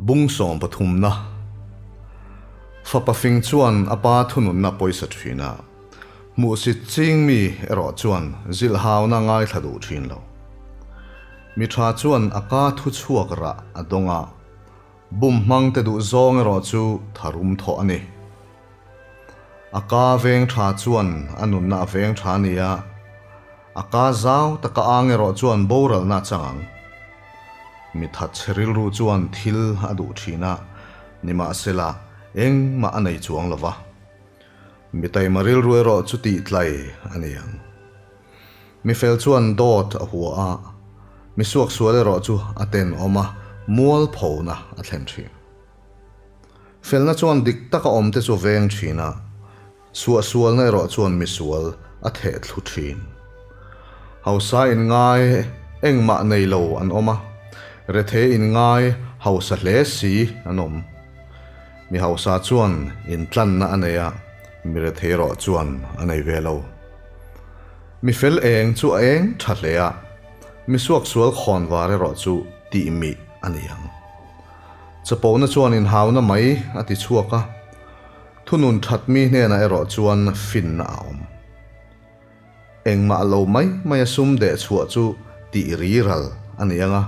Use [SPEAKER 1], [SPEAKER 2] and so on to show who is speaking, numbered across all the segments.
[SPEAKER 1] Bung sawmpathumna Fapa fing chuan a pa thununna pawisa thin a, hmuhsit ching mi erawh chuan zilhhauna ngaithla duh thin lo. Mi tha chuan a ka thu chhuak rah a dawng a, bum hmang te duh zawng erawh chu tharum thawh a ni. A ka veng tha chuan a nunna a veng tha a ni a, a ka zau taka ang erawh chuan boralna a chang ang. Mi thatchhe rilru chuan thil a duh thin a, nimahsela engmah a nei chuang lo va. Mi taima rilru erawh chu tih tlai a ni ang. Mi fel chuan dawt a hua a, mi suaksual erawh chu a tenawm a, mualphona a thlen thin. Felna chuan dik taka awmte chu veng thin a, suahsualna erawh chuan misual a theh thlu thin. Hausa in ngai engmah nei lo an awm a, rethei in ngai hausa hle si an awm. Mi hausa chuan intlanna a nei a, mi rethei erawh chuan a nei ve lo. Mi fel eng chu a eng tha hle a, mi suaksual khawnvar erawh chu tihmih a ni ang. Chapona chuan inhauna mai a ti chhuak a, thunun that mi hnenah erawh chuan finna a awm. Engmah lo mai mai a sum deh chhuah chu tih ri ral a ni ang a,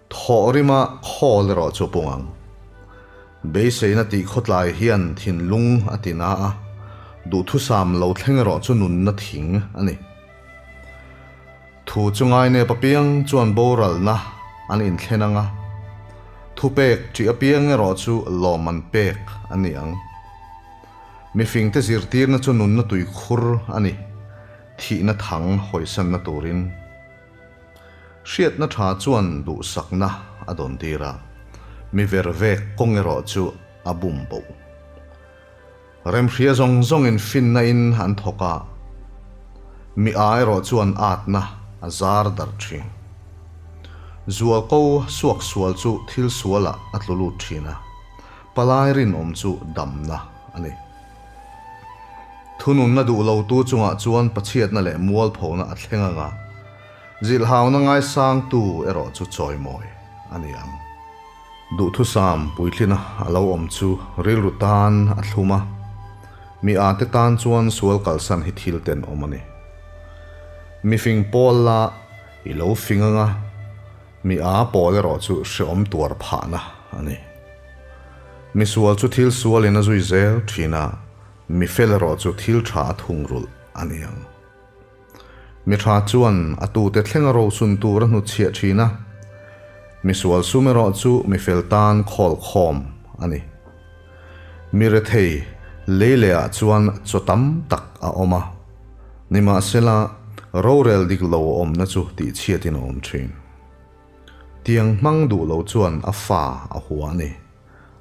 [SPEAKER 1] thawh rima khawl erawh chu pung ang. Beiseina tih khawtlai hian thinlung a ti na a, duhthusam lo thleng erawh chu nunna thing a ni. Thu chu ngainep apiang chuan boralna an inthlen ang a, thupek ṭih apiang erawh chu lawm an pek a ni ang. Mifingte zirtirna chu nunna tuikhur a ni, thihna thang hawisanna turin. Hriatna ṭha chuan duhsakna a dawn tir a, mi vervek kawng erawh chu a bum bo. Remhria zawng zawngin finna in an thawk a, mi a erawh chuan atna a zar darh thin. Zualko suak sual chu thil sualah a tlu lut thin a, palai rinawm chu damna a ni. Thununna duh lotu chungah chuan pachhiatna leh mualphona a thleng ang a, zilhhauna ngaisangtu erawh chu chawimawi a ni ang. Duhthusam puitlina a lo awm chu rilru tan a thlum a, mi ate tan chuan sual kalsan hi thil tenawm a ni. Mi fing pawl la i lo fing anga, mi a pawl erawh chu hreawm tuar phahna a ni. Mi sual chu thil sualin a zui zel thin a, mi fel erawh chu thil tha a thungrulh a ni ang. Mi tha chuan a tute thlenga rosun tur a hnutchhiah thin a, mi sual sum erawh chu mi fel tan khawl khawm a ni. Mi rethei lei lehah chuan chaw tam tak a awm a, nimahsela rorel dik lo awmna chu tihchhiatin a awm thin. Tiang hmang duh lo chuan a fa a hua a ni,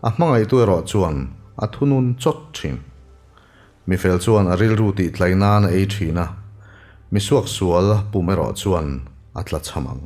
[SPEAKER 1] a hmangaihtu erawh chuan a thunun chawt thin. Mi fel chuan a rilru tih tlai nan a ei thin a, mi suaksual pum erawh chuan a tla cham ang.